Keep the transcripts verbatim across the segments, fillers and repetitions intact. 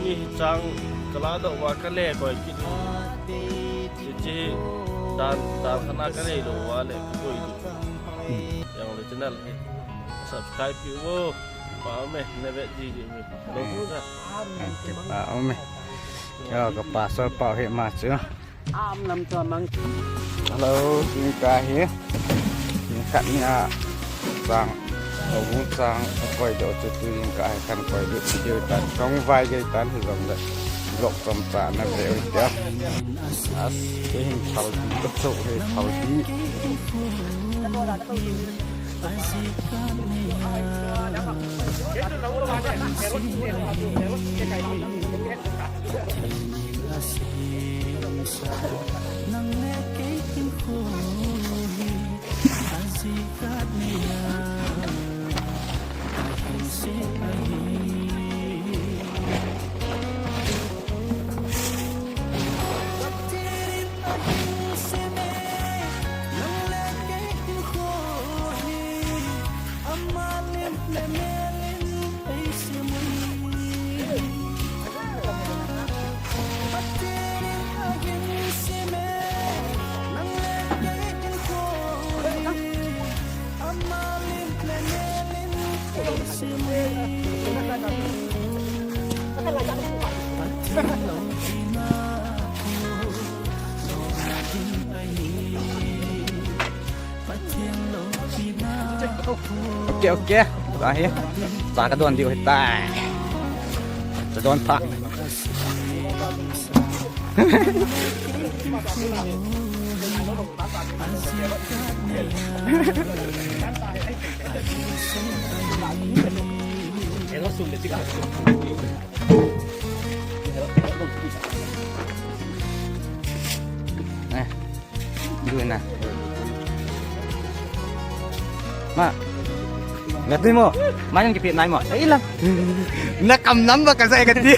Hichang kala doh uva kale koi kit. Hiche dan, dan khat na kanei lou uva le kaboi diu. Jong le channel hi subscribe peh uvo. Pha ume, na vet ji ji ume. Hello, tu sa. Kipah ume. Yo, ka pastor pa hi ma chu. Am lam chu mang. Hello, jingkah hi. Jingkah ni a chang, o bu chang, koi doh chu tu jingkah hi kan koi doh video tan, kong vai gei tan hi jong le. Vlog chomcha na ve u tia. As, ke hin thal di, ka chou he thal di. Ok, ok. Tua hi. Cha ka don diu hitai. Cha don pha. Eh, dun na. Ma. Ngatui mo. Ma, nang kipit nai mo. Eh, ilang. Na kam nam ba ka sa kati.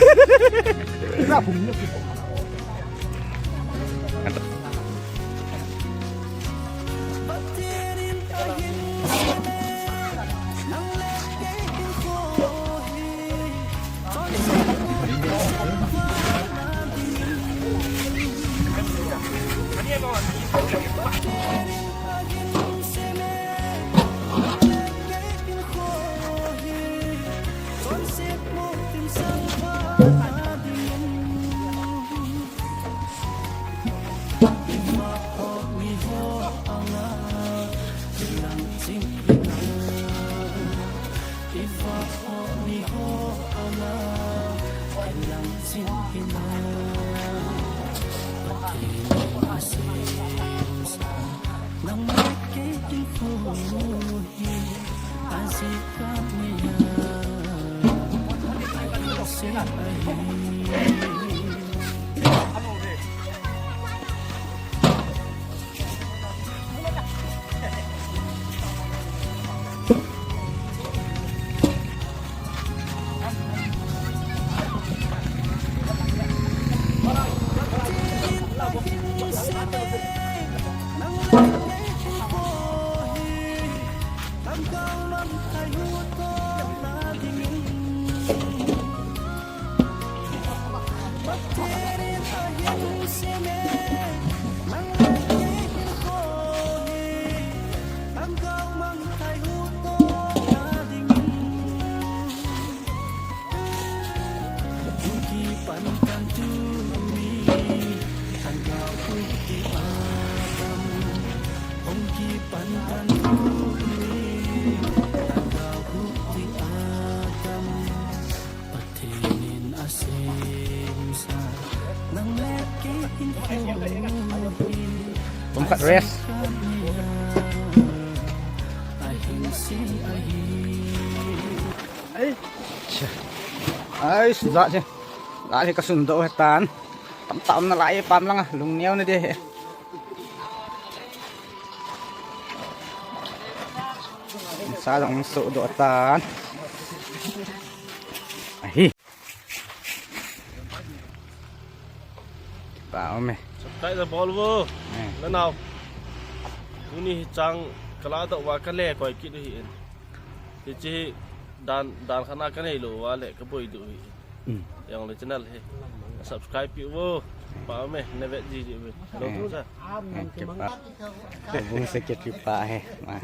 Pumkhat rest. Ai, sijat hi. Lai hi kasun doh hitan. Tamtah um nalai pam langa, lungneo nadi hi. Sa jong so doh tan. Ahi. Kipah ume. Subscribe bol uvo. Eh. Nanao. Tuni hichang kala doh uva kale koi kit u hi in. Hiche dan, dan khat na kanei lou uva le kaboi diu hi. Jong le channel hi subscribe pi vo. Pa me, na vet ji ji ve. Hello, tu sa. Houbung secretary pa hi. Ma.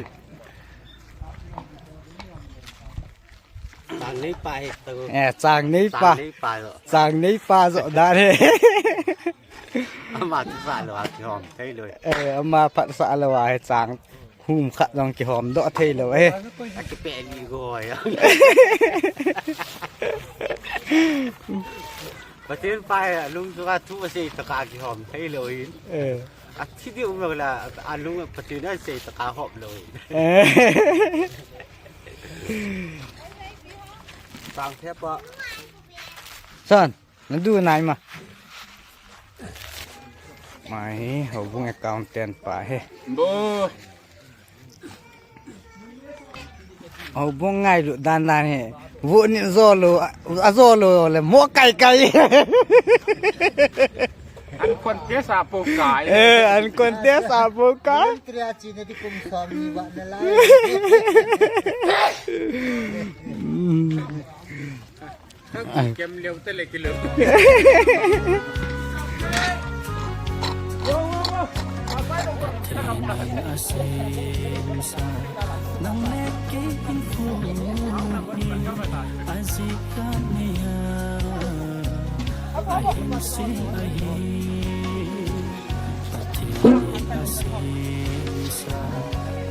Chang nei pa hi, tu. Eh, chang nei pa. Chang nei pa jo. Chang nei pa jo dan hi. Ama phatsah lou a kihom thei lou. Eh, ama phatsah lou a hi chang hum khat jong kihom doh thei lou, eh. Akipeh ni goi. Pathen pa hi alung chu ka thu asei tah a kihom thei lou hin. Eh. Athi diu um lou la, alung Pathen asei tah a hom lou hin. Eh. Chang thei pa. Son. Nadu nai ma. Mai, houbung accountant pa hi. Bo. Houbung ngailut dan dan hi. Vo ni jolo, a jolo le mo kai kai. An contest a po kai. Eh, an contest a po kai. Tria chi na di kum som ni ba na lai. Hmm. Kem leo te le kilo. Pathen in asemsa, nang le kei hinkho hi, ajeh khat nei a, ahin sei ahi. Pathen in asemsa,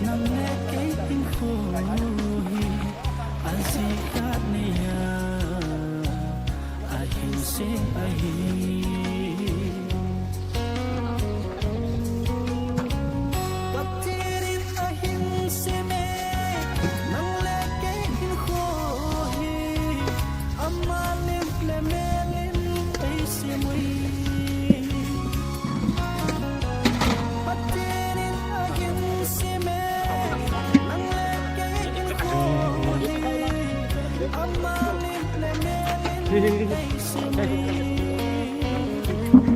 nang le kei hinkho hi, ajeh khat nei a, ahin sei ahi. Pathen in ahin sei me, nang le kei hinkho hi, ama lim le mel in eisem uhi.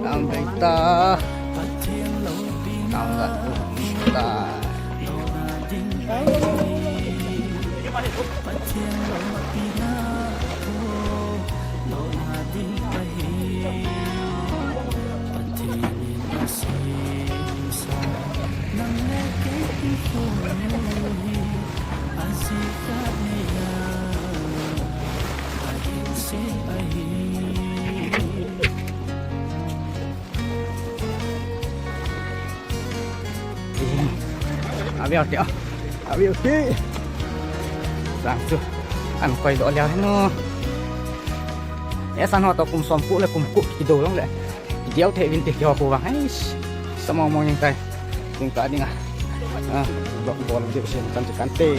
Ang beta. Ang beta. Aviao ti, aviao ti. Sang chu an koi doh leh heno. E san ho toh kum som ko le kum ko kido jong le. Kidiao thei vin te kio ko vang. Ais. Samong mong jing tai. Jingkah dinga. Ah, bol bol ding sen kan kan te.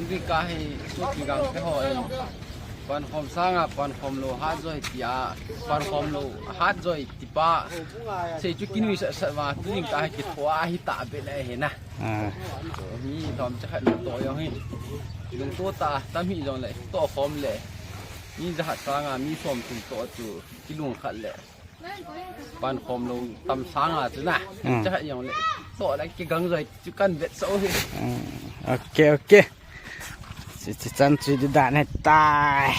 Jingkah hi chu kigang te ho in. Pankhom sanga pankhom lou hat joi tia, pankhom lou hat joi tipa. Sei chu kinui sat sat va, tu jingkah hi kithoa hi ta be le hi na. Ah. Mi lhom cha khat lungto jong hi. Lungto ta, tam hi jong le, to khom le. Mi jahat sanga, mi som tum to chu, kilung khat le. Pankhom lou tam sanga chu na. Hmm. Cha khat jong le, to le kigang joi chu kan vet sah hi. Hmm. Ok, ok. Chi, chi chan chi di dan he tai.